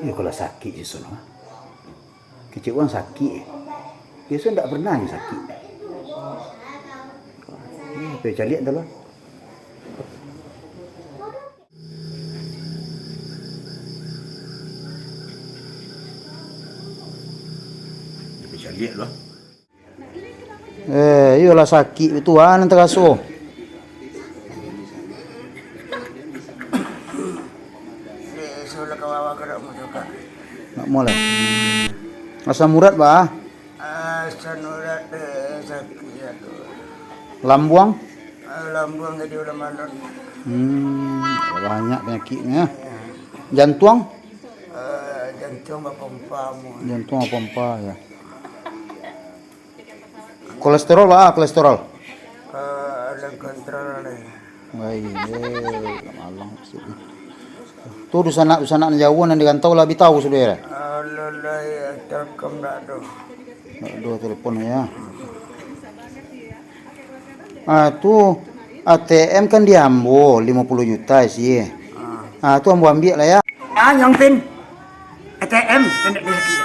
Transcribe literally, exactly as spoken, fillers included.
Iyo, kalau sakik si Sun, ah. Kecek urang sakik, eh. Biaso ndak pernah nyo sakik. Iyo, pai caliak tu lah. Pai caliak tu lah. Eh, iyolah sakik tu, ah, nan taraso. Nak mual, eh? Asam urat, bah? Asam urat, eh, sakik, ya, tu. Lambuang? Ah, lambuang jadi ulah malam. Hmm, banyak panyakiknyo. Ya. Jantuang? Eh, jantuang bapompa mu. Jantuang bapompa, ya. Kolesterol, ah, kolesterol. Eh, ada kontrol, eh. Baik, eh, malang maksudnyo. Tu dunsanak-dunsanak nan jauah nan di rantau lah bi tahu sudah, ya? Alah, lah, ya, Telkom dak ado. Dak ado telepon, ya. Ah, tu A T M kan di ambo limo puluah juta isi. Ah. Ah, tu ambo ambiak lah, ya. Ah, yang pin A T M, indak di laki.